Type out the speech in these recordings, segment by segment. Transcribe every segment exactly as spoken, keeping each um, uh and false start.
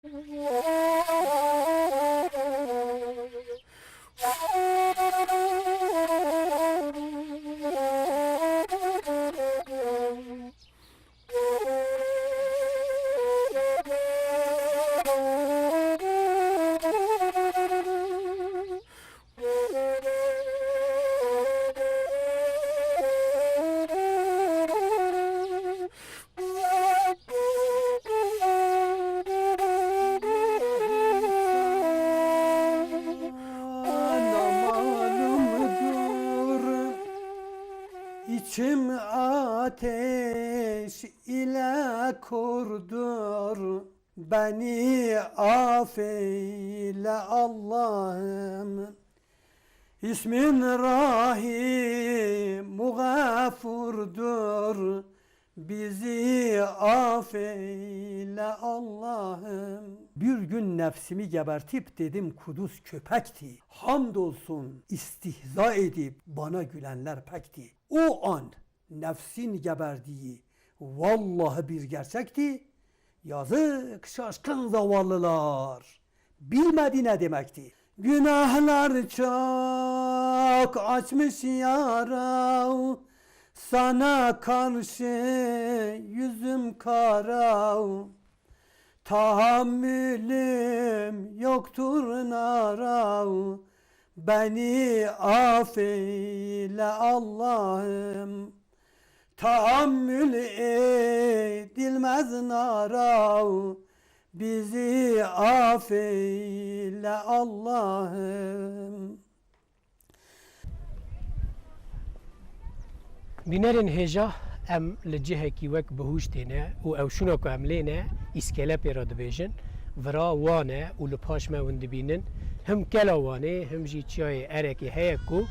Ana malumdur, içim ateş ile kordur. Beni affeyle Allah'ım. İsmin Rahim, Gafurdur. Bizi affeyle Allah'ım. Bir gün nefsimi gebertip dedim Kudüs köpekti. Hamdolsun istihza edip bana gülenler pekti. O an nefsin geberdiği vallahi bir gerçekti. Yazık şaşkın zavallılar. Bilmedi ne demekti. Günahlar çok açmış yara, sana karşı yüzüm kara. Tahammülüm yoktur nara, beni affeyle Allah'ım. Tahammül edilmez nara, bizi affeyle Allah'ım. Bînerên hêja, em li cihekî wek Bihûştê ne û ew şûna ku em lê ne, Îskele pê re dibêjin. Vira Wan e û li paş me hûn dibînin. Him Kela Wanê, him jî Çiyayê Erekê heye ku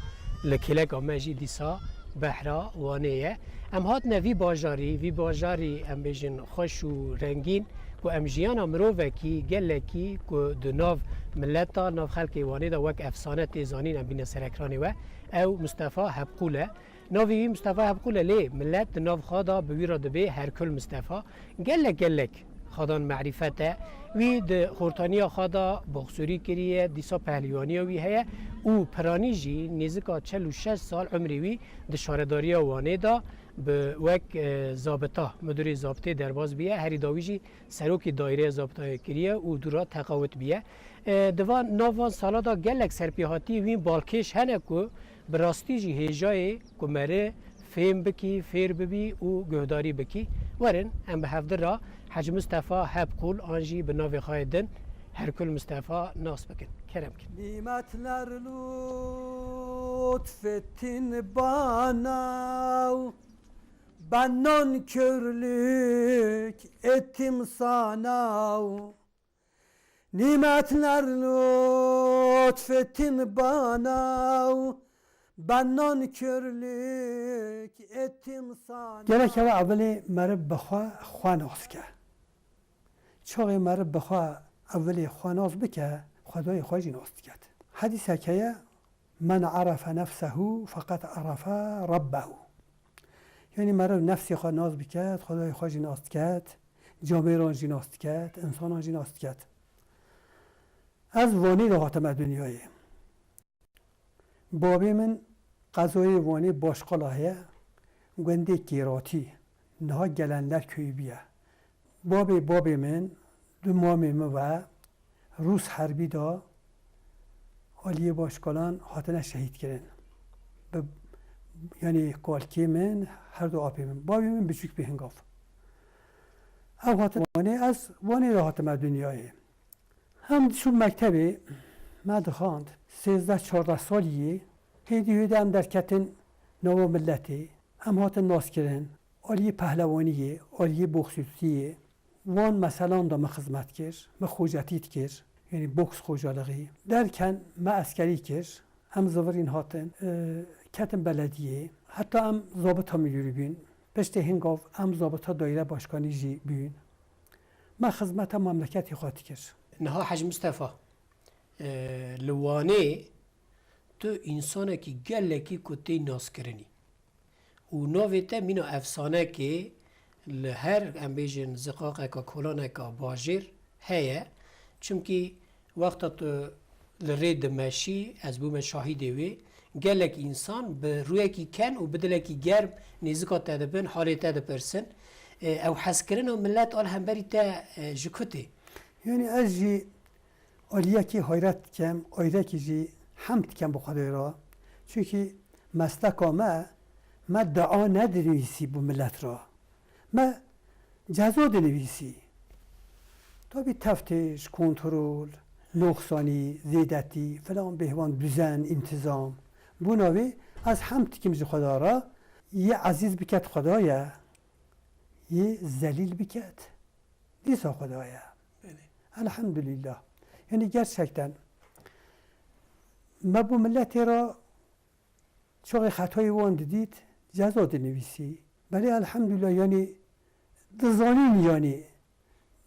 li kêleka me jî dîsa behra Wanê ye. Em hatine vî bajarî, vî bajarî em bêjin xweş û rengîn, ku em jiyana mirovekî, gelekî ku di nav mileta, nav xelkê Wanê de wek efsane tê zanîn, em bîne ser ekranê we. Ew Mistefa Hepqûl e. Navê wî Mistefa Hepqûl e, lê milet di nav xwe de bi wî re dibê Herkul Mistefa. Gelek gelek xwedan merîfet e. Wî di xortaniya xwe de boxsorî kiriye, dîsa pehlîwaniya wî heye û piranî jî nêzika çel û şeş sal umrê wî di şaredariya Wanê de bi wek, e, zabita, midûrê zabitê derbas bûye, herî dawî jî serokê daîreya zabitayê kiriye û dû re teqawit bûye. E, di van, nav van sala de gelek serpêhatiyê wî balkêş hene ku bi rastî jî hêjayê ku meriv fêm bikî, fêr bibî û guhdarî bikî. Werin, em bi hevdi re Hec Mistefa Hepqûl an jî bi navê xwe yê din Herkul Mistefa nas bikin. Kerem kin. Nimetler lütfettin bana, ben nankörlük ettim sana. Nimetler lütfettin bana, ben nankörlük ettim sana. Gerek ew evilê meriv bi xwe, xwe nas ke. Çaxê meriv bi xwe evilê xwe nas bike, Xwedayê xwe jî nas diket. Hedîsek heye, "Men arefe nefsehu feqed arefe Rabbehu." Yanî meriv nefsê xwe nas biket, Xwedayê xwe jî nas diket, camêran jî nas diket, însanan jî nas diket. Ez Wanê de hatime dinyayê. Babê min qezayê Wanê Başqala heye, gundê Kêratî, niha Gelenler köyü bûye. Babê babê min, du mamê min ve Rûs herbî de aliyê Başkalan hatine şehîd kirin. Bi, yanî kalkê min, her du apê min. Bavê min biçûk bî hingav. Ew hatin Wanê, ez Wanê de hatime dinyayê. Em diçûn mektebê, me dixwand. Sêzdeh çardeh salî yê, hêdî hêdî em derketin nava miletê. Em hatin naskirin, aliyê pehlewaniyê, aliyê boksûtiyê. Wan meselan de min xizmet kir, min xocetî dikir, yanî boks xocalixî. Derken me eskerî kir, em zivirîn hatin, e, ketin belediyê. Heta em zabita midûrî bûn. Piştê hingav em zabita daîre başkanî jî bûn. Me xizmeta memleketê xwe dikir. Niha Hec Mistefa, e, li Wanê tu însanekî gelekî ku tê naskirinî. Û navê te mîna efsanekê li her, em bêjin, ziqaqeka, kolaneka bajêr heye. Çimkî wexta tu li rê dimeşî, ez bûme şahidê wê, gelek însan bi rûyekî ken û bi dilekî germ nêzika te dibin, halê te dipirsin. E, ew hezkirina milet a li hemberî te, e, ji ku tê? Yanî ez jî aliyekî hayret dikem, ayrekî jî hemd dikem bi Xwedê re. Çunkî mesleka me, me dua nedinivîsî bo milet re. Me ceza dinivîsî. Tabî teftîş, kontrol, noxsanî, zêdetî, filan bêhwan, duzen, întîzam. Bona wê ez hemd dikim ji Xweda re, yê ezîz biket Xweda ye, yê zelîl biket dîsa Xweda ye. Belê. Elhamdülillah. Yanî gerçekten me bo miletê re çaxê xetayê wan didît, ceza dinivîsî. Belê elhamdülillah, yanî dizanîn, yanî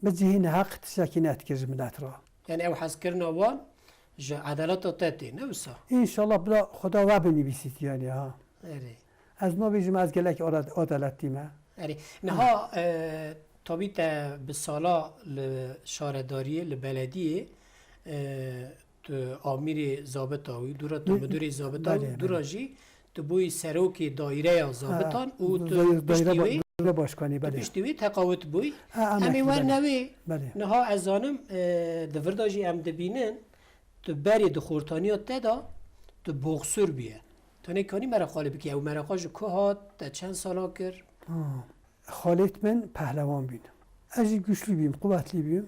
bi cihê neheq tiştekî nedikir ji milet re. Yanî ew hezkirina wan ji edaleta te tê, ne wisa? Înşallah bila Xweda we binivîsît, yanî ha. Erê. Ez nabêjim ez gelek ara-, adaletî me. Erê. Niha, e, tabî te bi sala li şaredariyê, li belediyê, e, tu amîrê zabita wî, dûra tu Li-, müdürê zabita wî, belê, dûra belê. Jî tu bûyî serokê daireya zabitan Ha, û tu daire-, piştî daire ba-, wê, daire başkanî, tu belê. Piştî wî teqawit bûyî. Ha, Em ê emekli, werne belê. Wê. Belê. Niha ez zanim, e, di vir de jî em dibînin, tu berê di xortaniya te de tu boxsûr bûye. Tu nêkanî mereqa lê bikî. Ew mereqa ji ku hat? Te çend sala kir? Ha. Xalêt min pehlewan bîn. Ez jî güçlü bîm, quwetlî bîm.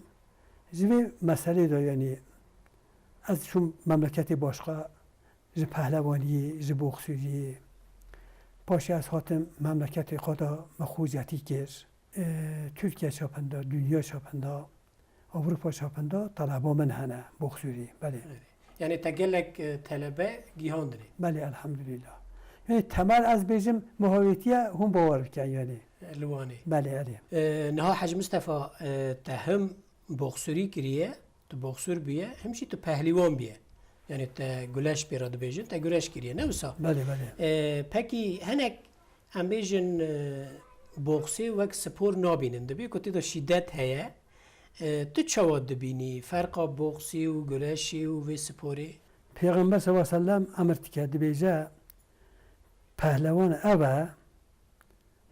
Ji vê meselê de, yanî ez çûm memleketê başqa ji pehlewaniyê, ji boxûriyê. Paşê ez hatim memleketê xwe de me xocetî kir. E, Tirkiye çapında, dünya çapında, Avrupa çapında taleba min hene, boxûrî, belê. Belê. Yanî te gelek, e, telebe gihandinê. Belê, elhamdülillah. Yanî temel ez bêjim, muhawîtiye hûn bawer bikin, yanî. E, li Wanê. Belê, erê. E, niha Hec Mistefa, e, te him boxûrî kiriye, tu boxûr bûye, him jî tu pehlîwan bûye. Yanî te guleş pê re dibêjin, te guleş kiriye, ne wisa? Belê, belê. E, pekî hinek Em bêjin, e, boxê wek spor nabînin. Dibê ku tê de şîdet heye. E, tu çawa dibînî ferqa boxê û gureşê û vê sporê? Pêxember sallallahu aleyhi ve sellem emir dike, dibêje, pehlewan ew e,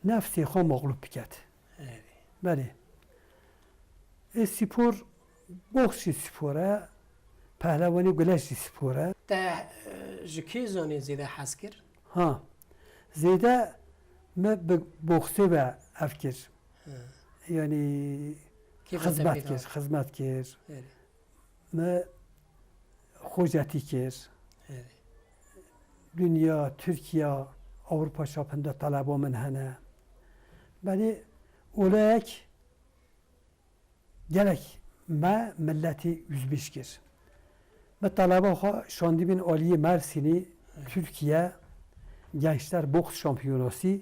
nefsê xwe mexlûb biket. Erê. Belê. Ê spor, boks jî spor e, pehlewanî guleş jî spor e. Te, e, ji kê zanî zêde hez kir? Ha. Zêde me bi boksê ve ev kir. He. Yanî Kê xizmet kir, xizmet kir. Erê. Me xocetî kir. Erê. Dinya, Tirkiye, Ewropa çapında taleba min hene. Belê oleyek gelek me milletî ûzbîş kir. Me taleba xwe şandibîn aliyê Mersînî, Tirkiye, Gençler Boks Şampiyonası.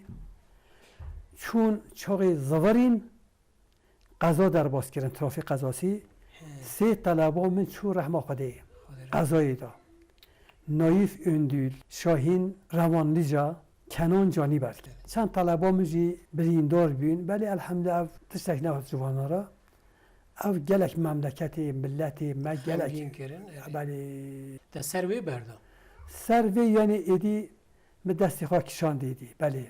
Çûn çaxê zivirîn, qeza derbas kirin, trafîk qezasî. He. Sê taleba min çû rehma Xwedê. Xwedê rehmet. Qezayê de. Naif Öndül, Şahin Revanlıca, Kenan Canîberk. Çend taleba min jî birîndar bûn. Belê elhamdülillah ev tiştek nehat ji wana re. Ev gelek memleketê, milletê me gelek. Xemgîn kirin, erê. Belê. Te ser wê berda? Ser vê, yanî êdî min destê xwe kişand êdî, belê.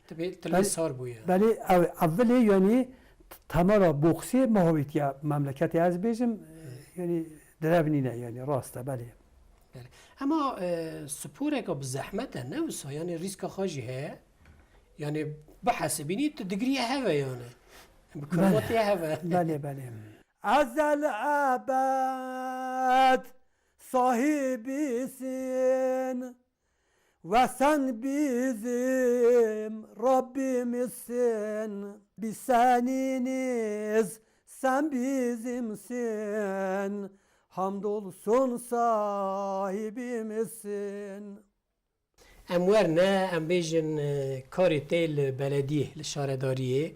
Tu bê, tu lê sar bûye. Belê, ev, evilê, yanî t-, temela boksê me havîtiye memleketê, ez bêjim, e, yanî direv nîne, yanî rast e, belê. Belê. Ema, e, sporeka bi zehmet e, ne wisa? Yanî rîska xwe jî heye. Yanî bihesibînî tu digirîye heve yanî. Bi kurmatiye heve. Belê, belê. Ezel ebed sahibisin. Ve sen bizim Rabbimizsin. Biz seniniz, sen bizimsin. Hamdolsun sahibimizsin. Em werne, em bêjin, e, karê te li belediyê, li şaredariyê,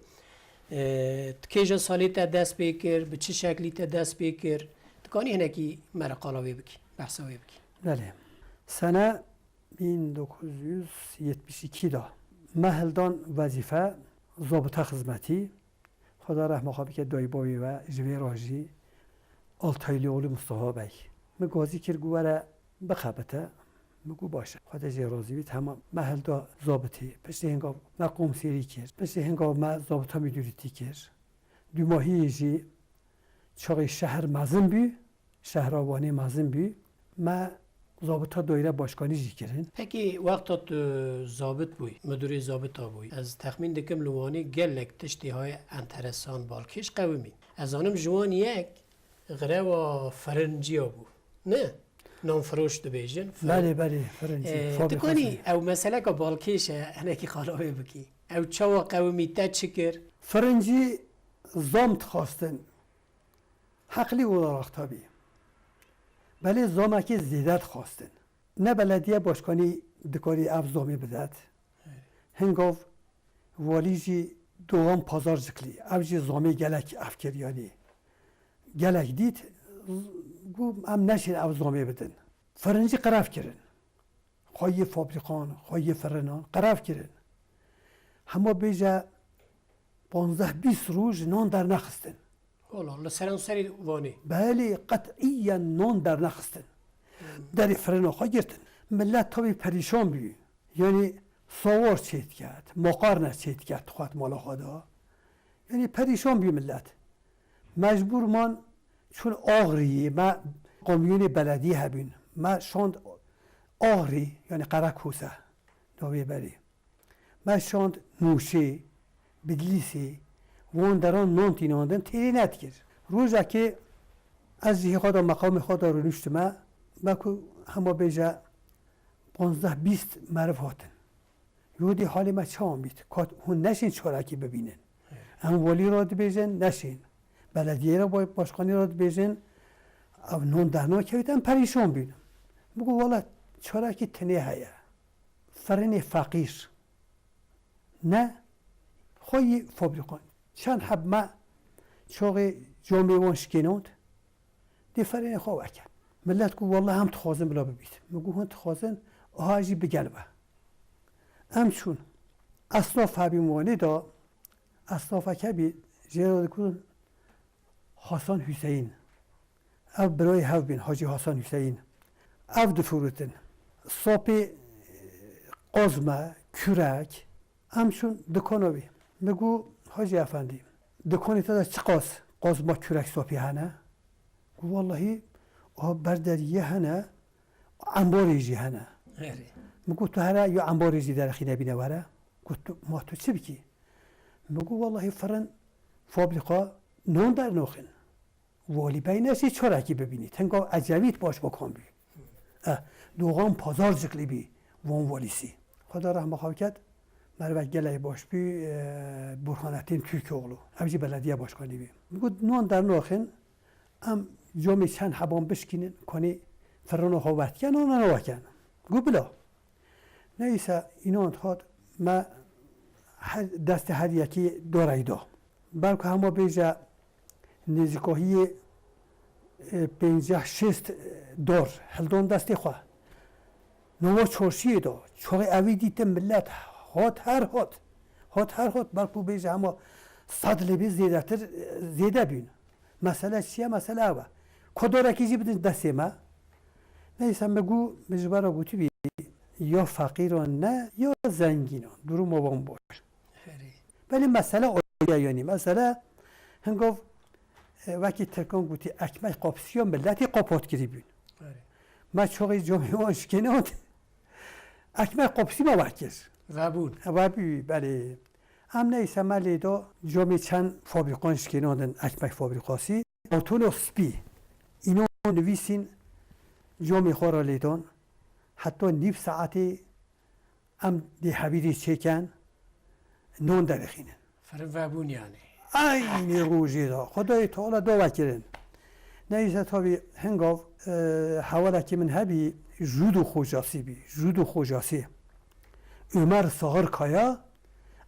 e, tu kêja salê te dest pê kir, bi çi şeklî te dest pê kir? Dikanî hinekî me re qala wê bikî, behsa wê bikî. Belê. Sene bin dokuz yüz yetmiş iki de me hildan wezîfe, zabita xizmetî. Xweda rehma xwe bike dayî bavê we, ji vê re jî Altaylıoğlu Mustafa Bey. Min gazî kir, got, were bixebite. Min got, baş e. Xwedê jê razî bît. Hema me hilda zabitî. Piştî hinga me qomsêrî kir. Piştî hinga me zabita müdürîtî kir. Dûmahiyê jî çaxê şehr mezin bû. Şehra Wanê mezin bû. Me zabita daîre başkanî jî kirin. Pekî wexta tu zabit bûyî, müdürê zabita bûyî, ez texmîn dikim li Wanê gelek tiştê haye enteresan, balkêş qewimîn. Ez zanim ji wan yek grewa firinciya bû. Ne? Nanfiroş dibêjin. Fir- Belê, belê, firincî, Ee, fabrikasyon. Tu kanî ew meseleka balkêş e, hinekî qala wê bikî. Ew çawa qewimî, te çi kir? Firincî zam dixwastin. Heqlî olarak tabî. Belê zamekê zêde dixwastin. Ne belediye başkanî dikarî ev zamê bidet. Hingav walî jî Doğan Pazarcıklı, ev jî zamê gelek ev kir, yanî gelek dît, got, em neşên ev zamê bidin. Firincî qerev kirin. Xwe yê fabrîkan, xwe yê firinan qerev kirin. Hema bêje panzdeh bîst roj nan dernexistin. Wala, li seranserê Wanê. Belê, qet'iyen nan dernexistin. Derê firina xwe girtin. Millet tabî perîşan bû. Yanî sawar çêdiket, makarne çêdiket, dixwet mala xwe de. Yanî perîşan bû millet. Mecbûr man çûn Axriyê, me kamyonê belediyê hebûn. Me şand Axrî, yanî Qerekose, navê berê. Me şand Nûşê, Bidlîsê, wan deran nan tînandin, têrê nedikir. Rojekê ez jî hê xwe de, meqamê xwe de rûniştime, me ku hema bêje panzdeh bîst meriv hatin. Yodî halê me çawan bît? Kat hûn neşên çarekî bibînin. Em walî re dibêjin, neşên. Belediyê re, ba-, başkanî re dibêjin, ev non dernakevît, em perîşan bîn. Min got, wela çarekî tinê heye. Firinê feqîr. Ne, xwe yî fabrîkan. Çend heb me çaxê camê wan şikênand, dê firinê xwe weke. Millet got, wela em dixwazin bila bibît. Min got, hûn dixwazin, aha jî bigel be. Em çûn. Esnaf hebî Wanê de, esnafeke bî, jê re digotin Hasan Hüseyin. Ev birayê hev bîn, Hacî Hasan Hüseyin. Ev difirotin. Sapê, qazme, kürek. Em çûn dikana wî. Min got, Hacî Efendî, dikanê te de çiqas qazma, kürek, sapî hene? Got, wellahî, aha ber deriyê hene, embarê jî hene. Erê. Min got, tu here ya embarê jî derexîne bîne were. Got, tu, ma tu çi bikî? Min got, wellahî, firin, fabrîka non dernaxin. Walî bey neşî çarekî bibînî. Tenga Ecevît başbakan bî. Eh, Doğan Pazarcıklı bî, Van walîsî. Xweda rehma xwe biket. Merivek gelek baş bî, eh, Burhanettin Türkoğlu. Ev jî belediye başkanî bî. Min got, non dernaxin, em camê çend heban bişkînin, konê firina xwe wetken, ona nawaken. Got, bila. Neyse, înan hat, me her, destê her yekî dorey da. Belku hema bêje nêzîkahiyê, e, pênceh şêst dor hildan destê xwe. Nava çarşiyê da, çaxê evî dîtin millet hat her hat. Hat her hat, belku bêje hema sed lê bê zêdetir, e, zêde bîn. Mesele çi ye? Mesele ev e. Ku dorekî jî bidin destê me. Neyse, min got, min ji we re gotibî, ya feqîran ne, ya zengînan. Duruma wan baş. Herê. Belê mesele o ye, yanî mesele hingav, e, wekî Tirkan gotî, ekmek qapisiya miletê qapat kirî bûn. Herê. Me çaxê camê wan şikênand. Ekmek qapisî me wekir. Vebûn. Vebû, belê. Em neyse me lê da camê çend fabrîkan şikênandin, ekmek fabrîkasî. Kartona spî. Înan nivîsîn camê xwe re lê dan. Heta nîv saetê em dê hevîrê çêken, non derixînin. Firin vebûn yanî. Eynî rojê de. Xwedayê Teala da vekirin. Neyse tabî hingav, e, hewalekî min hebî, judo xocasî bî. Judo xocasî. Ömer Sağırkaya,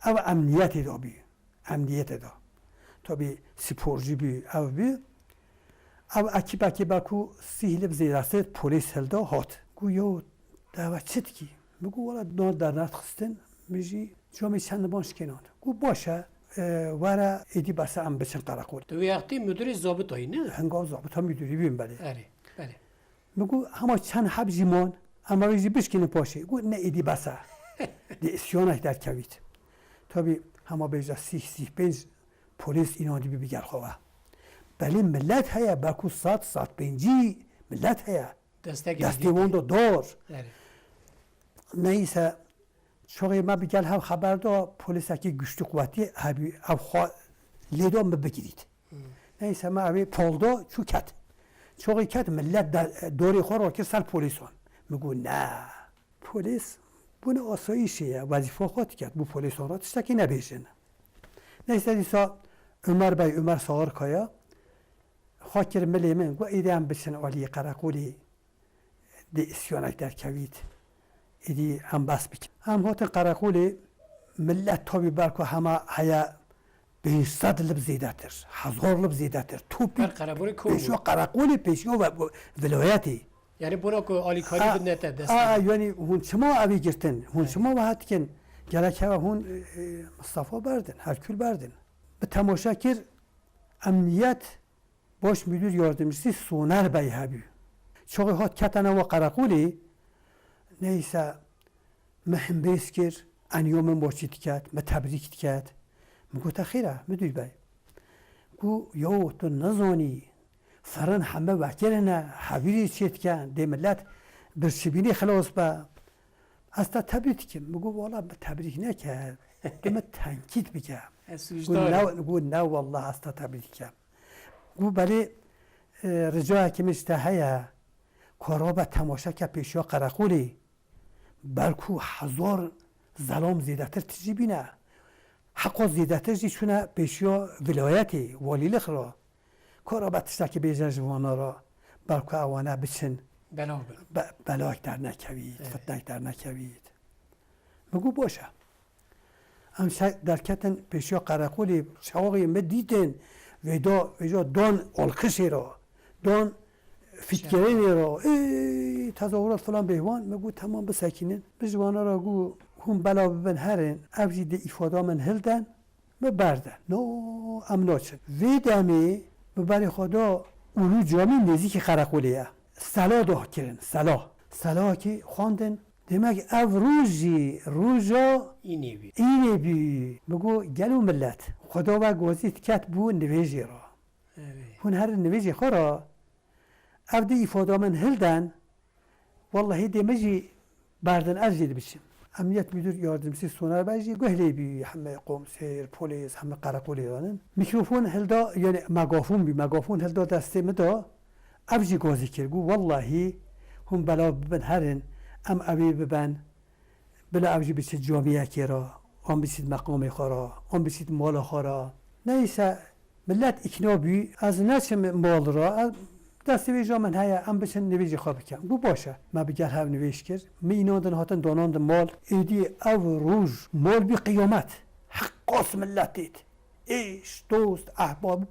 ev emniyetê de bî. Emniyetê de. Tabî sporcî bî, ev bî. Ev ekîpekê belku sîh lê bi zêdetir polîs hilda hat. Got, yo, te ve çi dikî? Min got, wela non dernexistin, min jî camê çend ban şikênand. Got, baş e, E, were êdî bes e em biçin qereqol. Tu wê wextî müdürê zabitayî ne? Hingav zabita müdürî bûm belê. Erê, belê. Min got, hema çend heb jî man, em ê jî bişkînin paşê. Got, ne, êdî bes e. Dê îsyanek derkevît. Tabî hema bêje sîh, sîh pênc polîs înandî bî bi gel xwe ve. Belê milet heye, belkû sed, sed pêncî milet heye. Destek Destê wan de dor. Erê. Neyse, çaxê me bi gel hev xeber da, polîsekî güçlü quwetî hebî, ev xwe lê da min bigirît. Hmm. Neyse, me evê pal da, çû ket. Çaxê ket, millet de, dorê xwe rakir ser polîsan. Min got, ne. Polîs bûne asayîşê ye, wezîfa xwe diket, bû polîsan re tiştekî nebêjin. Neyse, dîsa Ömer Bey, Ömer Sağırkaya, xwe kir milê min, got, êdî em biçin aliyê qereqolê, dê îsyanek derkevît, êdî em bes bikin. Em hatin qereqolê, millet tabî belku hema heye pênc sed lib zêdetir, hezar lib zêdetir. Topî Her qereqolê kom bû. Pêşiya qereqolê, pêşiya ve-, vilayetê. Yani bona ku alîkarî A, bidine te dest a, bidin. Yani hûn çima evî girtin? Hûn Evet. çima ve hatikin? Gerek heve hûn, e, e, Mustafa berdin, Herkül berdin. Bi temaşe kir, emniyet baş müdür yardımcısı Soner Bey hebû. Çaxê hat ketene wa qereqolê, neyse, me himbêz kir, eniyo min başî diket, me tebrîk diket. Min got, te xêr e, müdür bey? Got, yaw, tu nizanî, firin heme vekirine, hevîrî çê diken, dê millet birçîbînî xilas be. Ez te tebrîk dikim. Min got, wala, min tebrîk neke, tu min tenkît bike. Ez Got, sûcdar ne, im. Got, ne, wallah, ez te tebrîk dikim. Got, belê, e, ricayekî min ji te heye, ku rabe temaşe ke pêşiya qereqolê, belku hezar zelam zêdetir tijî bîne. Heqa zêdetir jî çûne pêşiya vilayetê, walîlix re. Ku rabe tiştekî bêje ji vana re, belku ewane biçin. Belav bin. Be-, belak dernekevît, Evet. fitnek dernekevît. Min got, baş e. Em şe-, derketin pêşiya qereqolê, çaxê me dîtin, vêda, vêca dan alqişê re, dan fîtkirinê re, ê, tezahürat filan bêhwan, me got, temam, bisekînin. Min ji wana re got, hûn bela bibin herin, ev jî dê îfada min hilden, me berde. No, em naçin. Vê demê min berê xwe da Ulu Camî nêzîkî qereqolê ye. Sela da kirin, sela. Selakî xwendin, Demek ev roj jî roja Înê bî. Înê bî. Min got, gelo millet, Xweda we gazî diket bo nivêjê re. Evet. Hûn herin nivêjê xwe re, ev di îfada min hilden, wallahî dê min jî berdin, ez jî dibiçim. Emniyet müdür yardımcısı Soner Bey jî guh lê bî, heme komiser, polîs, heme qereqolê danin. Mikrofon hilda, yani megafon bî, megafon hilda destê min da, ev jî gazî kir. Got, wallahî hûn belav bibin herin, em evê bibin, bila ev jî biçit camiyekê re, an biçit meqamê xwe re, an biçit mala xwe re. Neyse, millet îkna bû, ez neçim mal re, ez destê vêja min heye, em biçin nivêjê xwe bikin. Got, baş e. Me bi gel hev nivêj kir. Min înandin hatin danandin mal. Êdî ev roj mal bî qiyamet. Heqas millet têt. Eş, dost, ehbab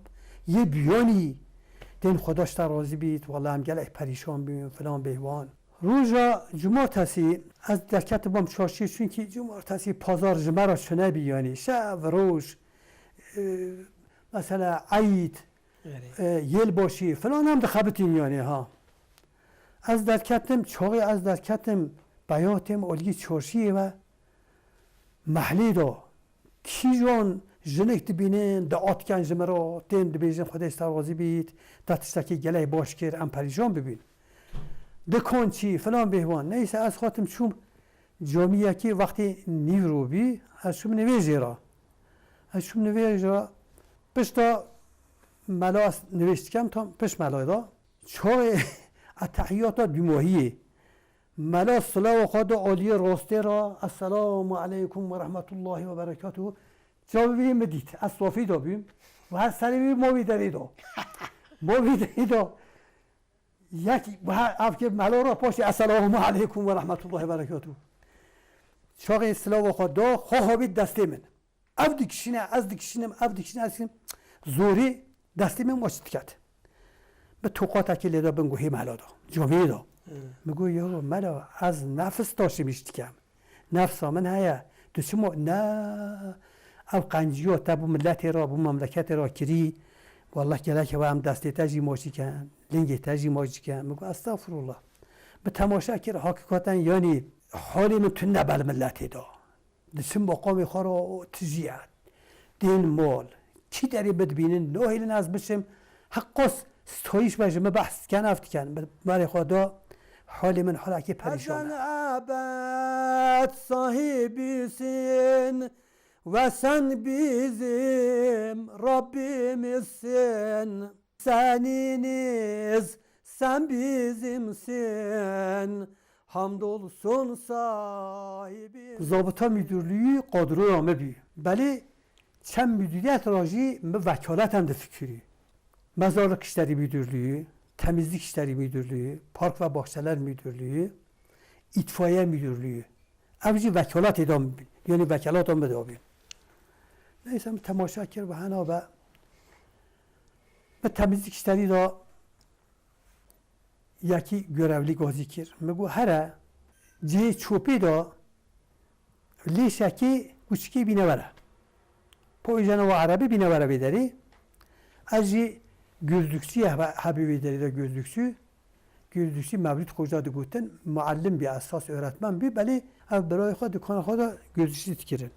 yê biyanî. Tên Xweda ji te razî bît, wela em gelek perîşan bûn, filan bêhwan. Roja cumartesî ez derketibam çarşiyê, çunkî cumartesî pazar ji me re çune bî, yanî şev, roj, e, mesela eyd, Erê. e, yêlbaşî filan em dixebitîn, yanî ha. Ez derketim, çaxê ez derketim, beya têm aliyê çarşiyê ve mehlê de. Kîjan jinik dibînin, dua dikin ji min re, tên dibêjin, Xwedê ji te razî bît, te tiştekî gelek baş kir, em perîşan bibîn. Dikan çî, filan bêhwan. Neyse, ez xatim çûm camiyekê, wextê nîvro bî, ez çûm nivêjê re. Ez çûm nivêjê re, pişta mela ez nivêj dikem, tam pişt melayê de. Çaxê etehiyata dûmahiyê. Mela silawa xwe da aliyê rastê re, Esselamu aleykum ve rahmetullahi ve berekatuhu. Çavê wî min dît, ez sofî de bûm. Û her serê wî ma wî derê da. Ma wî derê da. Yek, û her ev kê mela re paşê, Esselamu aleykum ve rahmetullahi ve berekatuhu. Çaxê silawa xwe da, xwe xwe bît destê min. Ev dikişîne, ez dikişînim, ev dikişîne, ez dikişînim. Zorî destê min maç diket. Bi toqatekê lê da bin guhê mela da. Camiyê da. Hı. Min got, "Ya mela, ez nefs taşimiş dikem. Nefsa min heye. Tu çima?" "Ne, ew qenciyo te bo miletê re, bo memleketê re kirî, wallah gelek hewa em destê te jî maçî ken, lingê te jî maçî ken. Min got, estexfirullah. Min temaşe kir, hakikaten, yanî, halê min tune bel miletê de. Diçim maqamê xwe re, o tijî ye. Tên mal. Kî derê min dibînin, nahêlin ez biçim. Heqas stayîş me ji min behs diken, ev diken. Min berê xwe da, halê min halekî perîşan e. Sen ebed sahibisin ve sen bizim Rabbimizsin. Seniniz, sen bizimsin. Hamdolsun sahibi. Zabıta müdürlüğü kadroya me bî. Belê çend müdüriyet ra jî mi vekaleten difikirî. Mezarlık İşleri Müdürlüğü, Temizlik İşleri Müdürlüğü, Park ve Bahçeler Müdürlüğü, İtfaiye Müdürlüğü. Ev jî vekaletê de, yanî vekelata min de bî. Neyse, min temaşe kir ve hena ve min temizlik işlerî de yekî görevlî gazî kir. Min got, here cihê çopê de lêşekê kuçikê bîne were. Po îjana wa erebî bîne were vê derê. Ez jî gözlükçî hebe-, hebî vê derê de gözlükçî. Gözlükçî Mevlût Xoca digotin, muallim bî, esas öğretmen bî, belê ev birayê xwe dikana xwe de gözlükçî dikirin.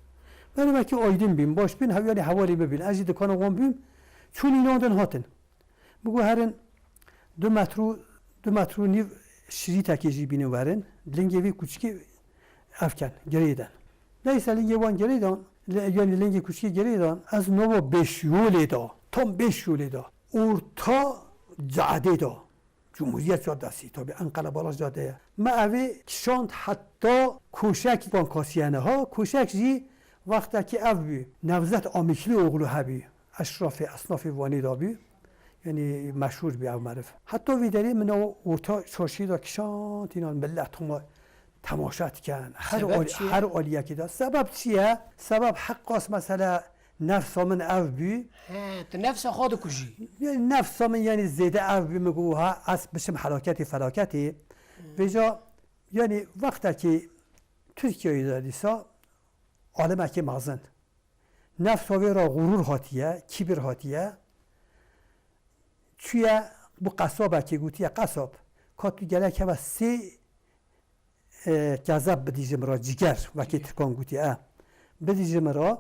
Belê wekî aydin bîn, baş bîn, hev-, yanî hevalê min bîn. Ez jî dikana wan bîm, çûn înan din hatin. Min got herin du metr û, du metr û nîv şirîtekê jî bînin werin, lingê vê kuçikê ev ken, girê den. Neyse lingê wan girê dan, li-, yanî lingê kuçikê girê dan, ez nava beş yolê da, tam beş yolê da. Orta cadê da. Cumhuriyet Caddesi, tabi Ankara Baraj Cadde ye. Me evê kişand heta koşek bankasiyene ha. Koşek jî wextekî ev bû. Nevzet Amiklioğlu hebî. Eşrafê esnafê Wanê de bû. Yanî meşhur bû ev meriv. Heta vî derê min o orta çarşiyê de kişand, înan millet hema temaşe dikin. Her Sebeb al-, çi ye? Her aliyekî de. Sebeb çi ye? Sebeb heqas mesela nefsa min ev bû. He, tu nefsa xwe dikujî. Yanî nefsa min, yanî zêde ev bû, min got, ha, ez biçim helaketê felaketê. Hmm. Vêca, yanî wextekî Tirkiyeyê de dîsa alimekî mezin. Nefsa wê re xurûr hatiye, kîbir hatiye. Çûye bo qesabekê, gotiye, qesab, ka tu gerek hebe sê e, kezeb bidî ji min re, ciger, wekî Tirkan gotî, e, bidî ji min re,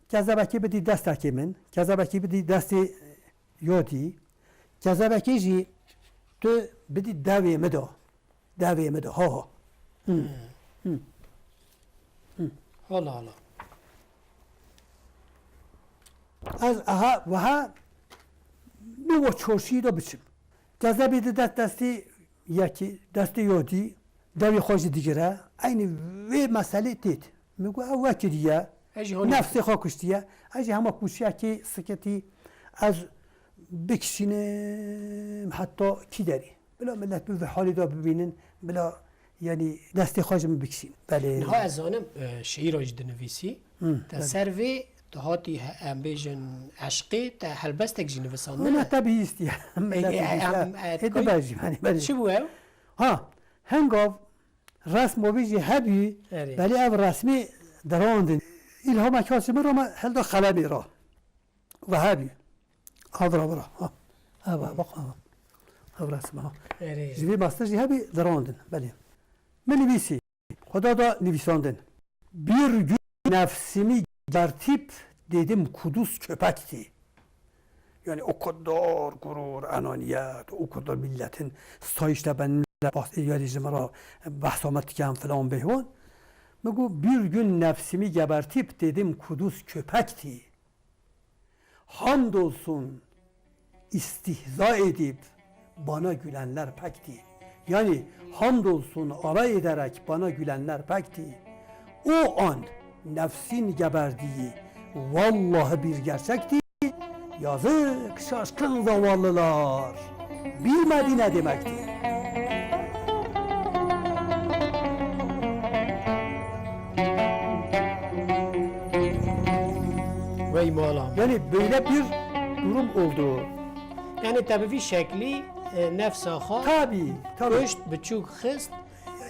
kezebekî bidî destekê min, kezebekî bidî destê yadî, kezebekê jî tu bidî devê min de, devê min de, ha ha. Hı. Hı. Hı. Hala hala. Ez aha, wiha bi we çarşiyê de biçim. Kezebê di dest destê yekî, destê yodî, devê xwe jî digire. Eynî vê meselê têt. Min got, ew we kiriye. Ez jî honî. Nefsê xwe kuştiye. Ez jî hema kûçiyekî sikitî ez bikişînim heta kî derî. Bila millet bi vê halê de bibînin, bila, yanî, destê xwe ji min bikişîn. Belê. Niha ez zanim, e, şîîra jî dinivîsî. Hı, te belê. Ser vê tu hatî he-, em bêjin eşqê, te helbestek jî nivisandine. Ona te bihîstiye. Millet e, e, bihîstiye. Em, e, Ê, koy-, dibe jî, yanî, belê. Çi bû ew? Ha, hengav resmo vê jî hebî, Erê. Belê ev resmî dirandin. Îlhamek hat ji min re, me hilda xelemê re. Ve hebî. Ev re bira. Ha. Ev, ev, bak, ev. Ev resim, ha. Erê. Ji vê mastê jî hebî dirandin. Belê. Min nivîsî. Xweda da nivîsandin. Bir gün nefsimi gebertip dedim kuduz köpekti. Yani o kadar gurur, enaniyet, o kadar milletin stayişte ben millet bas-, yani ji min re behsa me diken filan behwan. Min got, bir gün nefsimi gebertip dedim kuduz köpekti. Hamdolsun istihza edip bana gülenler pekti. Yani hamdolsun alay ederek bana gülenler pekti. O an nefsin geberdiği vallahi bir gerçekti. Yazık şaşkın zavallılar. Bilmedi ne demekti. Wey mala. Yani böyle bir durum oldu. Yani te bi vî şeklî, e, nefsa xwe Tabii, tabii. Kuşt, biçûk xist.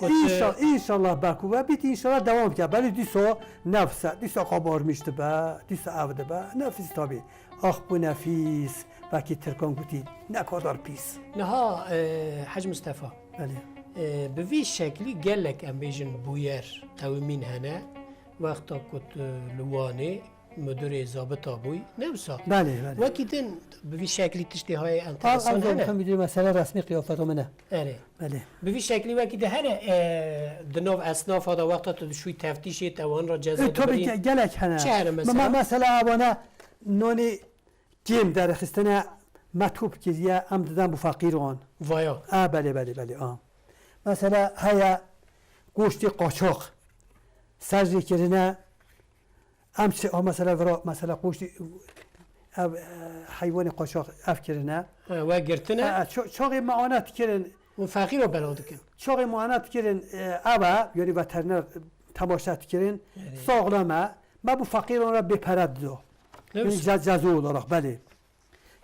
Înşa-, înşallah belkû ve bît, înşallah dewam bike. Belê dîsa nefs e, dîsa xabarmiş dibe, dîsa ev dibe. Nefis tabî. Ax bu nefis, wekî Tirkan gotî, ne kadar pîs. Niha, e, Hec Mistefa, Belê. e, bi vî şeklî gelek em bêjin bûyer, qewimîn hene. Wexta ku tu li Wanê, Müdürê zabita bûyî, ne wisa? Belê, belê. Wekî din bi vî şeklî tiştê hayê Al, enteresan al, hene. Al, al, mesele resmî qiyafeta min e. Erê. Belê. Bi vî şeklî wekî din hene, e, di nav esnafa de wexta tu dişûyî teftîşê te wan re ceza E, tabii dibirî. Ki gelek hene. Çi hene Me-, me-, mesela? Mesela abone nonî kêm derxistine me top kiriye, em diden bu feqîran. Vaya. A, belê, belê, belê, a. Mesela heye goştê qaçax serjê kirine, Em çi, ha, mesela vira, mesela qoştî, ev, e, heywanê qaçax ev kirine. Ha, we girtine. E, e, ço-, çaxê me ana dikirin. Û feqîro belav dikin. Çaxê me ana dikirin, e, ev e, yani veteriner temaşe dikirin. Yani. Sağlam e. Me bu feqîran re bêpere dido. Ne Yani biçim? ce-, ceza olarak, belê.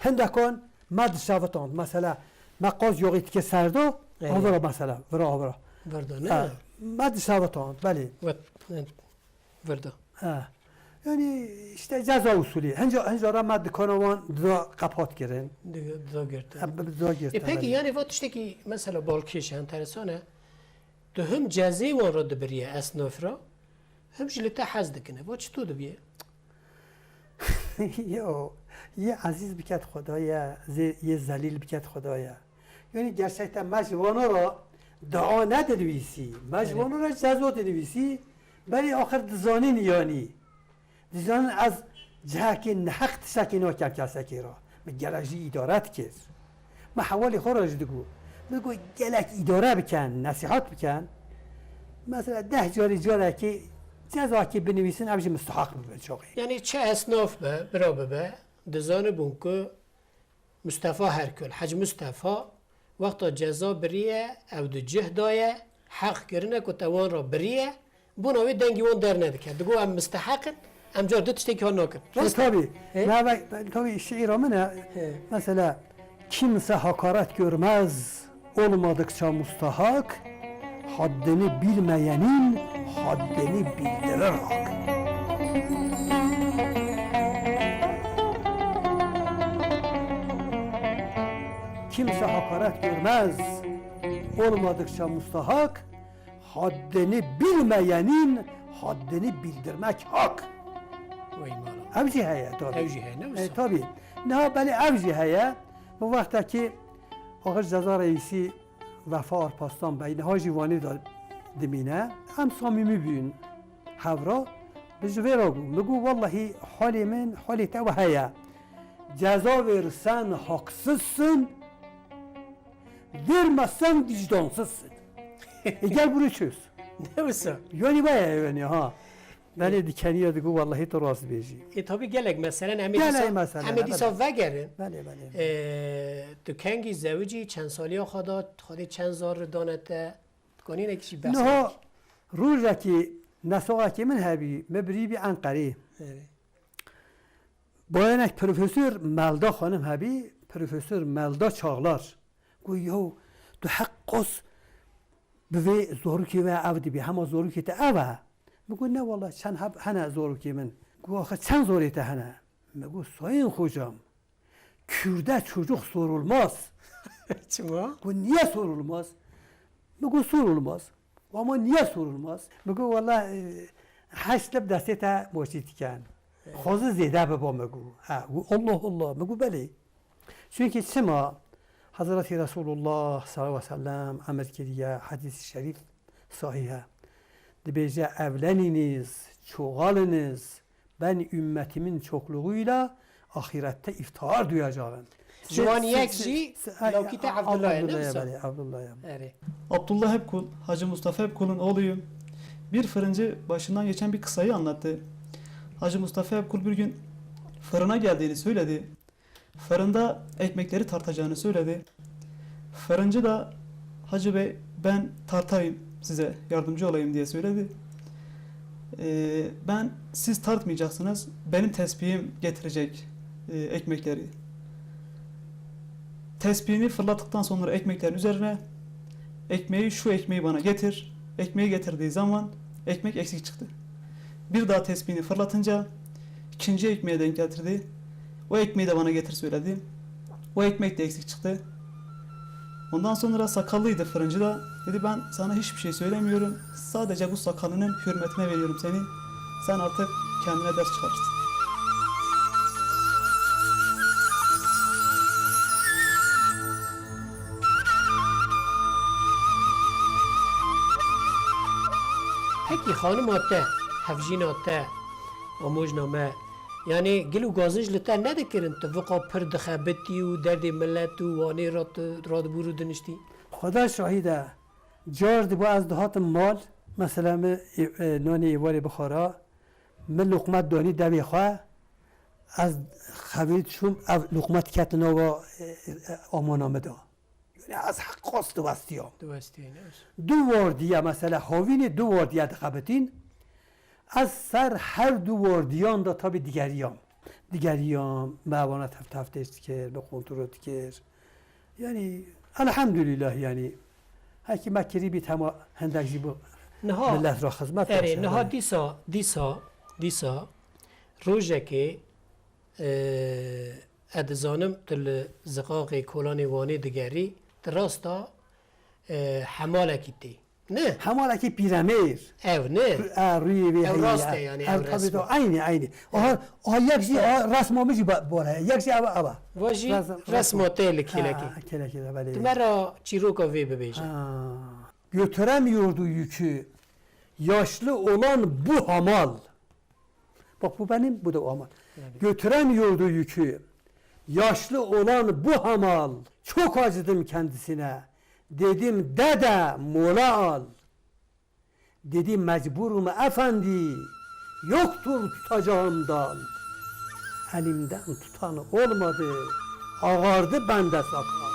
Hindekan me dişevitan, mesela me qaz yoxî dike serdo, Evet. avira mesela, vira avira. Verda, ne? Ha, me dişevitan, belê. Vet-, evet. Verda. Ha. Yani işte ceza usulü. Hinca, hinca ra me dikana wan dida qepat kirin. Dida, dida girtin. Ha, dida girtin, E peki belê. yani va tiştekî mesela balkêş e, enteresan e. Tu him cezê wan re dibiriye esnaf re, him jî li te hez dikine. Va çito dibiye? Yo, yê ezîz biket Xwedaya, zê-, yê zelîl biket Xwedaya. Yanî gerçekten me ji vano re dua nedinivîsî, me ji Evet. vano re cezo dinivîsî, belê axir dizanîn yanî. Dizanîn ez cihekî neheq tiştekî nakem kesekî re. Min gelek jî îdare dikir. Me hewalê xwe re jî digot. Min got gelek îdare bikin, nesîhat bikin. Mesela deh carî carekê cezakê binivîsin, ev jî mistehaq bibin çoxê. Yanî çi esnaf be, bira bibe, dizanibûn ku Mustafa Herkul, Hec Mustafa, wexta ceza biriye, ew di cih daye, heq kirine ku te wan re biriye, bona wê dengî wan dernedike. Digo em misteheq in, em car du tiştekî wan nakin. E, Rast e? tabii. E? Ne, ben, ben, tabii şiira min e. E. Mesela, kimse hakaret görmez olmadıkça mustahak, haddini bilmeyenin haddini bildirir hak. Kimse hakaret görmez olmadıkça mustahak, haddini bilmeyenin haddini bildirmek hak. Wey mala. Ev jî heye tabii. Ev jî heye, ne E, wisa? tabii. Niha belê ev jî heye. Bu wextekî axir ceza reîsî Vefa Arpaslan Bey, niha jî Wanê de dimîne. Em samîmî bûn. Hevra bi ji vê re bû. Min got, wellahî halê min, halê te we heye. Ceza verirsen haksızsın, vermezsen vicdansızsın. E, gel bunu çöz. Ne wisa? Yanî bayağı yani ha. Belê dikeniya digo, wellahî tu rast bêjî. E, tabii gelek meselen em ê Gelek dîsa, meselen, em ê dîsa evet. vegerin. Belê, belê. E, tu kengî zewicî, çend saliya xwe da, Xwedê çend zar dane te? Dikanî nekî jî behs Niha rojekî nesoxekî min hebî, min birî bî Enqerê. Evet. Bayanek Profesör Melda Xanim hebî, Profesör Melda Çağlar. Got, "Yaw, tu heq qas bi vê zorokê ve ev dibî, hema zorokê te ev e?" Min got, "Ne wala, çend heb hene zorokê min." Got, "Axir çend zorê te hene?" Min got, "Sayın hocam, Kürde çocuk sorulmaz." Çima? Got, "Niye sorulmaz?" Min got, "Sorulmaz." Ama niye sorulmaz? Min got, "Wala, e, heşt lib destê te moşî diken. Xwezî zêde biba," min got. Ha, got, "Allah Allah." Min got, "Belê." Çünkü çima Hazreti Resulullah sallallahu aleyhi ve sellem emir kiriye, hadis-i şerif sahih e. Dibêje, "Evleniniz, çoğalınız, ben ümmetimin çokluğuyla ahirette iftihar duyacağım." Ji wan yek jî lawkî te Abdullah ye, ne wisa? Belê, Abdullah ye. Erê. Abdullah Hepkul, Hacı Mustafa Hepkul'un oğluyum. Bir fırıncı başından geçen bir kısayı anlattı. Hacı Mustafa Hepkul bir gün fırına geldiğini söyledi. Fırında ekmekleri tartacağını söyledi. Fırıncı da, "Hacı Bey, ben tartayım, size yardımcı olayım," diye söyledi. "Ee, ben, siz tartmayacaksınız, benim tesbihim getirecek, e, ekmekleri." Tesbihini fırlattıktan sonra ekmeklerin üzerine Ekmeği, "Şu ekmeği bana getir." Ekmeği getirdiği zaman ekmek eksik çıktı. Bir daha tespihini fırlatınca ikinci ekmeğe denk getirdi. "O ekmeği de bana getir," söyledi. O ekmek de eksik çıktı. Ondan sonra sakallıydı fırıncı da. Dedi, "Ben sana hiçbir şey söylemiyorum. Sadece bu sakalının hürmetine veriyorum seni. Sen artık kendine ders çıkarırsın." Pekî xanima te, hevjîna te, amojna me, yanî gil û gazij li te nedikirin, tu viqa pir dixebitî û derdê milet û wanê ra tu radibû rû diniştî? Xweda şahîd e, car dibo ez dihatim mal, mesela min ê-, e, nanê êvarê bixwara, min loqmet danî devê xwe, ez xevê çûm, ev loqmet ket nava, e, e, amana min da. Yanî ez heqas diwestiyam. Diwestiyê, ne? Du wardiye, mesela havînê du wardiye dixebitîn. Ez ser her du wardiyan de tabî digeriyam. Digeriyam, me wana teft teftiş dikir, me kontrol dikir. Yanî, elhamdülillah yanî. Hekî me kirî bît hema hindek jî bu Niha, millet ra xizmet erê, niha dîsa, dîsa, dîsa rojekê, e, ez dizanim tu li Ziqaqê Kolanê Wanê digerî, tu rasta, e, hemalekî tê. Ne? Hemalekî pîremêr. Ev ne? E, rûyê wê Ev heye, rast e e. yanî, Ev ev tabii resm e. to, aynı, aynı. Aha, aha, yek jî, aha, resma min jî ba-, bor heye. Yek jî ev, ev e. Va jî Res-, resma resma. te li kêlekê. Ha, kêlekê de, belê. Tu me ra çîroka vê bibêje. Ha. Götüremiyordu yükü yaşlı olan bu hamal. Bak, bu benim, bu da o hamal. Yani. Götüremiyordu yükü yaşlı olan bu hamal. Çok acıdım kendisine. Dedim, "Dede, mola al." Dedi, "Mecburum efendi, yoktur tutacağım dal." Elimden tutan olmadı, ağardı bende sakal.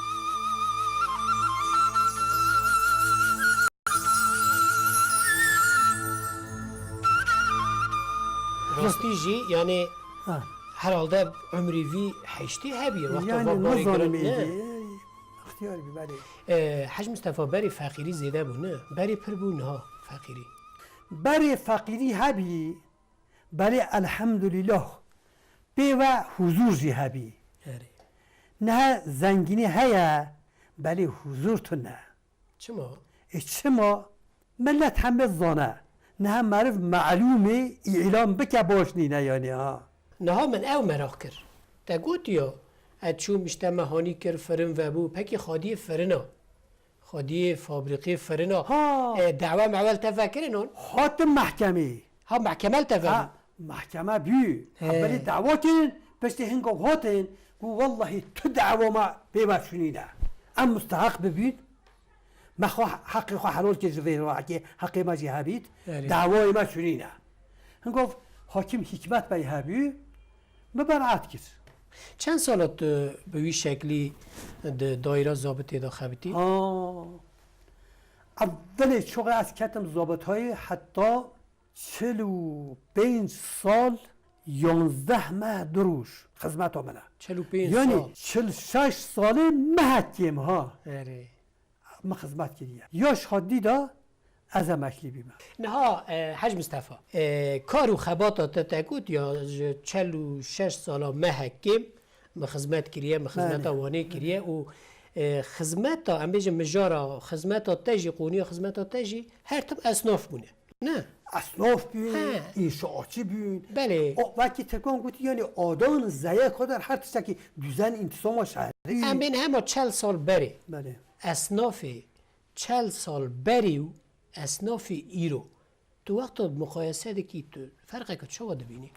Rastî jî, yanî, Ha. herhalde umrî vî heştê hebî, wexta Yani, va barê nizanim giran, ne? êdî, ixtiyar bî, belê. E, Hec Mistefa, berê feqîrî zêde bû, ne? Berê pir bû, niha feqîrî. Berê feqîrî hebî, belê elhamdülillah, pê ve huzur jî hebî. Erê. Niha zengînî heye, belê huzur tune. Çima? E, çima? Millet heme zane. Niha meriv melûmê îlan bike baş nîne yanî ha. Niha min ew meraq kir. Te gotiya, ez çûm işte me hanî kir, firin vebû. Pekî xadiyê firina, xadiyê fabrîqê firina, Ha. e, dawa mewa li te vekirin hûn? Hatin mehkemê. Ha, mehkeme li te vebû? Ha, mehkeme bû. He. Evvelî dawa kirin, piştî hin gov hatin, got, "Wellahî tu dawa me pê ve çûnîne. Em musteheq bibîn." Me xwe heqê xwe helal kir ji vê rayekê, heqê me jî hebît, Erê. dawayê me çûnîne. Hin gov, Hakim Hikmet Bey hebû, me beraet kir. Çend sala tu bi wî şeklî di dayîra zabitê de xebitî? Ha. Evvelê çaxê ez ketim zabitayê heta çil û pênc sal, yanzdeh meh du roj xizmeta min e. Çil û pênc Yanî sal. çil şeş salê mehek kêm ha. Erê. Min xizmet kiriye. Yaş haddî de ez emeklî bîme. Niha, e, Hec Mistefa, e, kar û xebata te, te got ya ji çil û şeş sala mehek kêm min xizmet kiriye, min xizmeta Belê. Wanê kiriye û, e, xizmeta, em bêjin mijara, xizmeta te jî, qûniya xizmeta te jî her tim esnaf bûne. Ne? Esnaf bûn, He. înşaatçî bûn. Belê. O, wekî Tirkan gotî, yanî adan zeye kadar her tiştekî düzen, intizama şehrî. Em bên hema çel sal berê. Belê. Esnafê çel sal berê û esnafê îro. Tu wexta muqayese dikî, tu ferqeke çawa dibînî?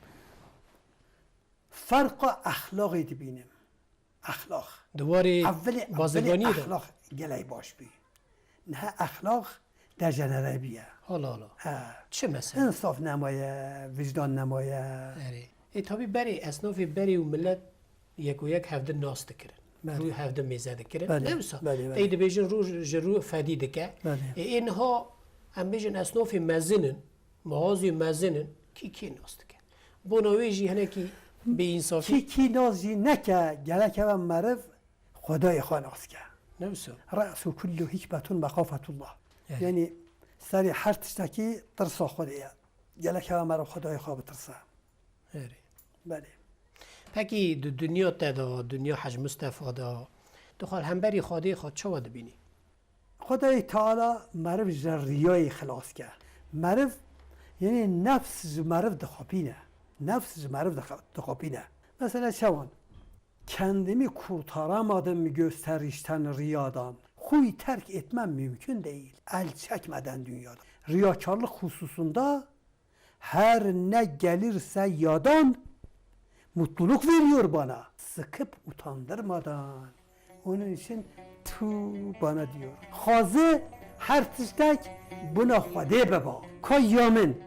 Ferqa exlaqê dibînim. Exlaq. Di warê Evvelê, evvelê bazirganiyê de. exlaq gelek baş bû. Niha exlaq dejenere bûye. Hala hala. He. Çi mesela? Insaf nemaye, vicdan nemaye. Erê. E, tabî berê, esnafê berê û millet yek û yek hevdin nas dikirin. Belê. Rû hevdin mêze dikirin. Belê, Ne wisa? belê, belê. Tey dibêjin rû ji rû fedî dike. Belê. E, ê niha em bêjin esnafê mezin in, mağazê mezin in, kî kê nas dike? Bona wê jî hinekî bêînsafî. Kî kî nas jî neke, gerek heve meriv Xwedayê xwe nas ke. Ne wisa? Re'su kullu hikmetun mexafetullah. Evet. Yani serê her tiştekî tirsa Xwedê ye. Gelek hewa meriv Xwedayê xwe bitirse. Erê. Belê. Pekî di dinya te de, dinya Hec Mustefa de, tu xwe hemberî Xwedê xwe çawa dibînî? Xwedayê Teala meriv ji riyayê xilas ke. Meriv, yani nefs ji meriv dixapîne. Nefs ji meriv dixa-, dixapîne. Mesela çawan? Kendimi kurtaramadım gösterişten riyadan. Xwî terk etmem mümkün değil. El çekmeden dünyadan. Riyakarlık hususunda her ne gelirse yadan, mutluluk veriyor bana. Sıkıp utandırmadan. Onun için tu bana diyor. Xwaze her tiştek buna Xwedê biba. Ka ya min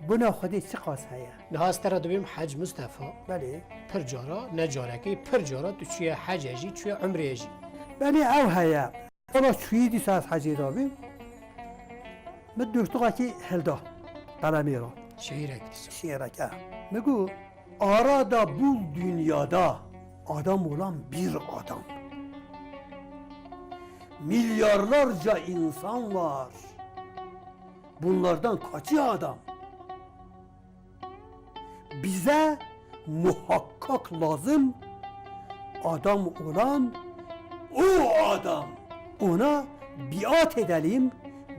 buna Xwedê çiqas heye? Niha ez te re dibêm Hec Mustefa. Belê. Pir cara, ne carekê, pir cara tu çûye hecê jî, çûye umrê jî. Belê ew heye. Wala çûyî dîsa ez hecê dabîm. Min dûrtuxekî hilda. Qelemê re. Şiîrek dîsa. Şiîrek, e. Min got, arada bul dünyada adam olan bir adam. Milyarlarca insan var. Bunlardan kaçı adam? Bize muhakkak lazım adam olan o adam. Ona biat edelim,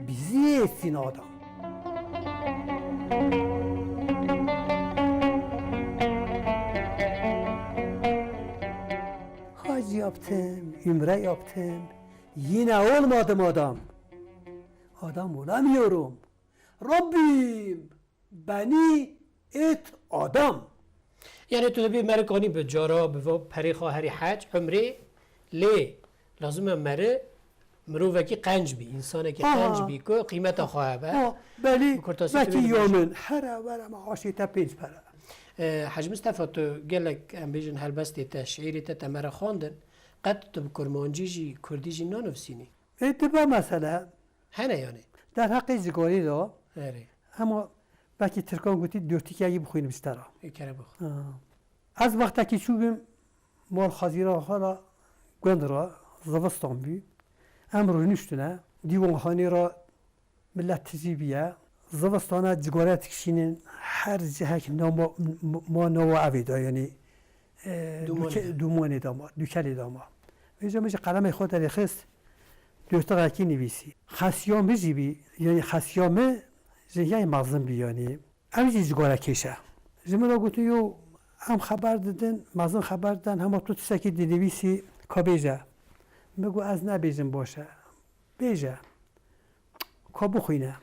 bizi etsin adam. Hac yaptım, ümre yaptım. Yine olmadım adam. Adam olamıyorum. Rabbim, beni et adam. Yani tu dibî merikanî bi cara, bi va perê xwe herî hec, umrê, lê lazim e meri mirovekî qenc bî, insanekî Aha. qenc bî ku qîmeta xwe hebe. Ha, belê, Bi kurtasî tu vekî vê ya dibêjî. min, here were me aşê te pênc pere. E, Hec Mistefa, tu gelek, em bêjin, helbestê te, şiîrê te, te me re xwendin. Qet tu bi kurmancî jî, kurdî jî nanivîsînî? E, dibe mesele. Hene yani. Derheqê cigarî de. Erê. Hema belkî tirkan gotî dûrtikekî bixwînim ji te re. Ê kere bixwe. Ha. Ez wextekî çûbûm mal xezîra xwe re gund re, zivistan bû. Em rûniştine, dîwanxanê re millet tijî bûye. Zivistana cigare dikişînin, her cihek nama, ma nava evê de, yanî, e, Dûmanê dûke-, de. dûmanê de ma, dûkelê de ma. Vêca min jî qelemê xwe derêxist, dûrtixekî nivîsî. Xesiya min jî bî, yanî xesiya min ji hiyayê mezin bî, yanî. Ev jî cigare kêş e. Ji min re gotin, yo, em xeber didin, mezin xeber didin, hema tu tiştekî dinivîsî, ka bêje. Min got, ez nebêjim baş e. Bêje. Ka bixwîne.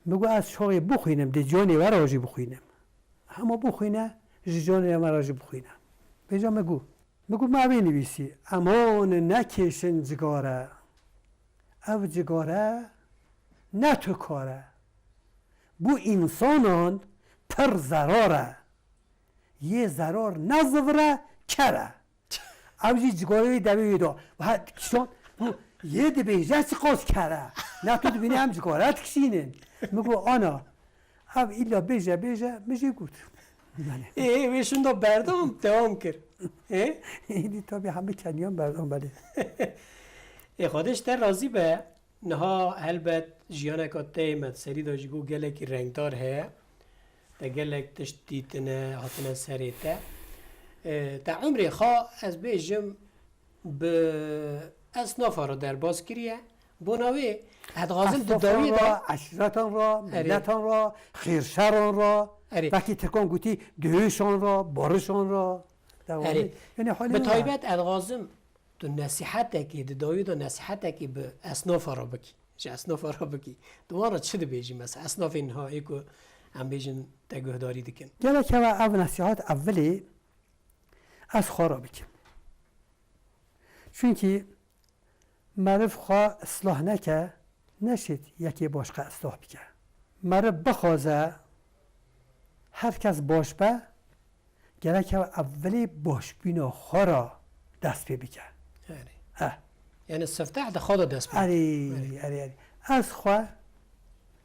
Min got, ez çaxê bixwînim, dê canê we re jî bixwînim. Hema bixwîne, ji canê me re jî bixwîne. Vêca min got, min got, me evê nivîsî, eman nekêşin cigare. Ev cigare ne tu kar e. Bu insanan pir zerar e. Yê zerar ne zivir e, ker e. Ew jî cigarê wê devê wê da. Ha, dikişan, bu yê dibêje çiqas ker e. Ne tu dibînî em cigare dikişînin. Min got, ana, ev îlla bêje, bêje, min jî got. Yani. Ê, ê, wê şunda berdam, dewam kir. Ê? Êdî tabii hemî keniyan berdam belê. Ê, Xwedê ji te razî be. Niha helbet jiyaneka te yê me di serî de jî bû gelekî rengdar heye. Te gelek tişt dîtine, hatine serê te. E, te umrê xwe, ez bêjim, bi esnafa re derbas kiriye. Bona wê, ez dixwazim di Esnafan dawî de re, eşîretan re, Erê. milletan re, xêrşeran re, Erê. belkî tirkan gotî dihêşan re, barişan re. Dewamî. Erê. Yani halê Bi me taybet ez dixwazim Tu nesîhetekê, di dawî de nesîhetekê bi esnafa re bikî. Ji esnafa re bikî. Tu wan re çi dibêjî mesela? Esnafên niha ê ku em bêjin te guhdarî dikin. Gerek hewe ev nesîhet evilê ez xwe re bikim. Çunkî meriv xwe islah neke, neşêt yekê başqe islah bike. Meriv bixwaze her kes baş be, gerek ew evilê başbûna xwe re dest pê bike. Erê. Eh. Yani sifteh di xwe de dest pê Erê, bike. erê, erê. Ez xwe,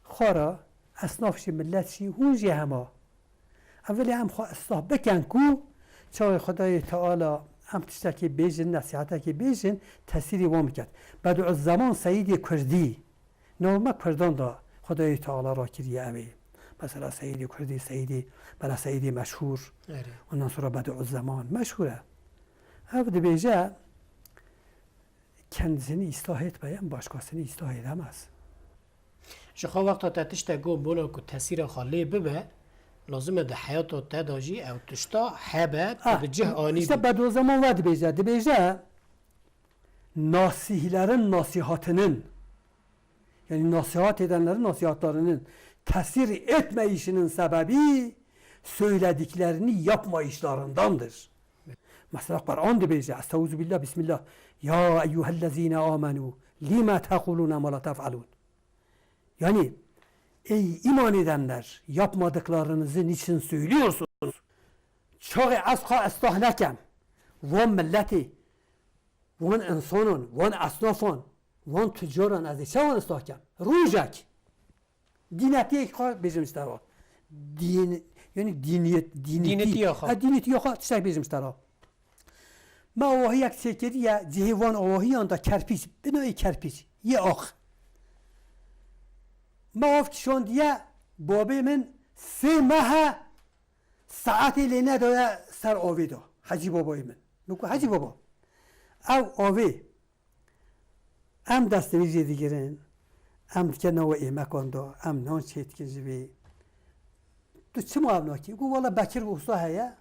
xwe re, esnaf jî, millet jî, hûn jî hema. Evilê em xwe islah bikin ku çaxê Xwedayê Teala Em tiştekê bêjin, nesîhetekê bêjin, tesîrê wan biket. Bediüzzeman Seyîdê Kurdî. Nava me Kurdan de Xwedayê Teala rakiriye ew ê. Mesela Seyîdê Kurdî, Seyîdê, bela Seyîdê meşhûr. Erê. Ondan sonra Bediüzzeman. Meşhûr e. Ev dibêje, kendisini ıslah etmeyen başkasını ıslah edemez. Ji xwe wexta te tiştek got bona ku tesîra xwe lê bibe, lazim e di heyata te de jî ew tişta hebe, tu Ah, bi cih anî işte bî. Bediüzzeman ve dibêje, dibêje, nasihlerin nasihatının, yani nasihat edenlerin nasihatlarının tesir etmeyişinin sebebi söylediklerini yapmayışlarındandır. Mesela Kur'an dibêje, Estaizu billah, Bismillah. Ya eyyuhellezine amenu, lime tekulune ma la tef'alun. Yani, ey iman edenler, yapmadıklarınızı niçin söylüyorsunuz? Çaxê ez xwe ıslah nekem, van milletê, van insanan, van esnafan, van tüccaran ez ê çawan ıslah kem? Rojek. Dînetiyê xwe bêjim ji te re. Dîn, yani dîniyet, dînîtî. Dînîtiya xwe. Ha, dînîtiya xwe tiştek bêjim ji te re. Me awahiyek çêkiriye, cihê van awahiyan da kerpîç, binayê kerpîç, yê ax. Me av kişandiye, babê min sê meh e saetê lê nedaye ser avê de. Hecî babayê min. Min got, Hecî baba, ev avê Em dest bi vê jê digirin, em dikin nava êmekan de, em nan çêdikin ji vê. Tu çima ev nakî? Got, wela Bekir Usta heye.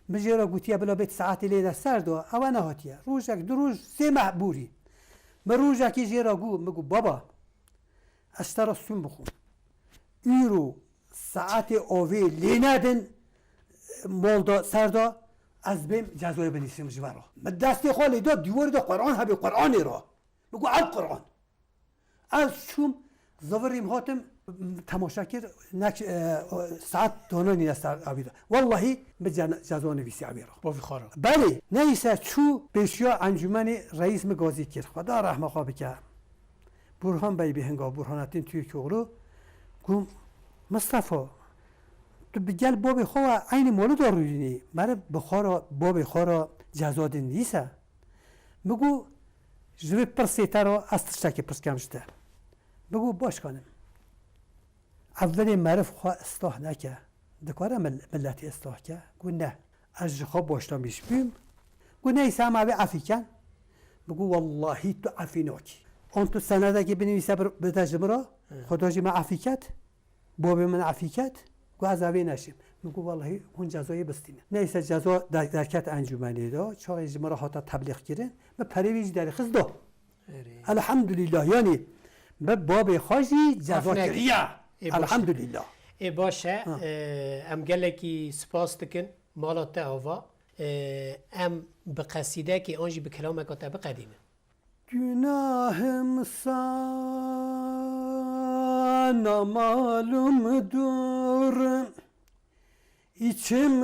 Min jê re gotiye bila bêt saetê lê de ser de, ew nehatiye. Rojek, du roj, sê meh borî. Min rojekê jê re got, min got, baba, ez ji te re stûn bixwim. Îro saetê avê lê nedin, mal da, ser da, ez bêm cezayê binîsim ji we re. Min destê xwe lê da dîwarê de Quran hebê Quranê re. Min got, ev Quran. Ez çûm, zivirîm hatim, temaşe kir, nek, e, o, saet dana nîne ser avê de. Wellahî, min ce-, ceza nivîsî avê re. Bavî xwe re. Belê, neyse çû pêşiya encûmenê reîs min gazî kir. Xweda rehma xwe bike. Burhan Bey bi hinga Burhanettin Türkoğlu, got, Mistefa, tu bi gel babê xwe ve eynî malê de rûdînî. Meriv bi xwe re, babê xwe re ceza din nîse. Min got, ji vê pirsê te re ez tiştekê pirs kem ji te. Min got, baş kanim. Evilê meriv xwe islah neke. Dikare mil-, milletî islah ke? Got, ne. Ez ji xwe başlamîş bûm. Got, neyse, em avê efî ken. Min got, wellahî tu efî nakî. An tu senedekê binivîse bir-, bide ji min re, Hı. Xweda jî me efî ket. Babê min efî ket, got, ez evê neşêm. Min got, wellahî hûn cezayê bistînin. Neyse, ceza der-, derket encûmenê de, çaxê ji min re hata teblîx kirin, min perê wî jî derxist da. Erê. Elhamdulillah, yanî min babê xwe jî ceza Af nekir. kiriye. Ê, baş e. Elhamdulillah. Ê, baş e. Ha. Ê, em gelekî spas dikin, mala te ava. Ê, em bi qesîdekê an jî bi kilameka te biqedînin. Günahım sana malumdur, içim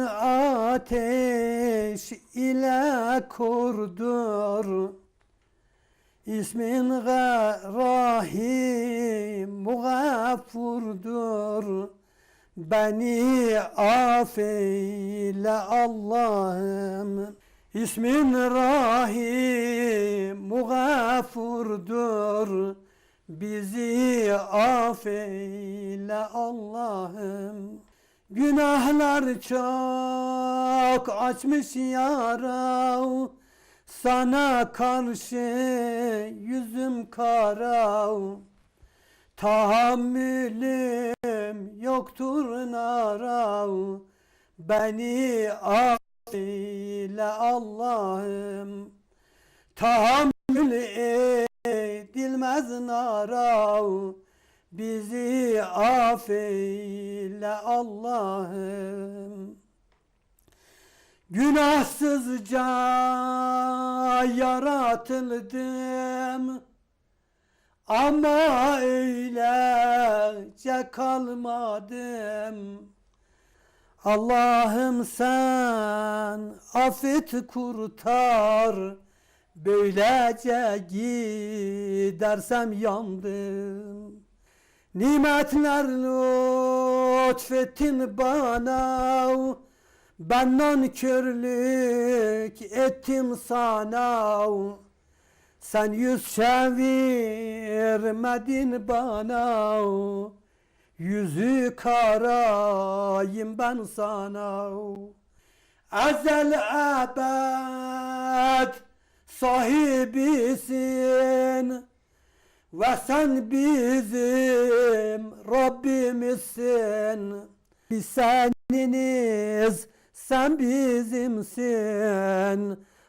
ateş ile kordur. İsmin Ga-, Rahim Muğaffurdur. Beni affeyle Allah'ım. İsmin Rahim Muğaffurdur. Bizi affeyle Allah'ım. Günahlar çok açmış yara, sana karşı yüzüm kara. Tahammülüm yoktur nara, beni affeyle Allah'ım. Tahammül edilmez nara, bizi affeyle Allah'ım. Günahsızca yaratıldım, ama öylece kalmadım. Allah'ım sen affet kurtar, böylece gidersem yandım. Nimetler lütfettin bana, Ben nankörlük ettim sana, sen yüz çevirmedin bana, yüzü karayım ben sana. Ezel ebed sahibisin ve sen bizim Rabbimizsin. Biz seniniz, sen bizimsin.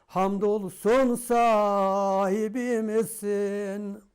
Hamdolsun sahibimizsin.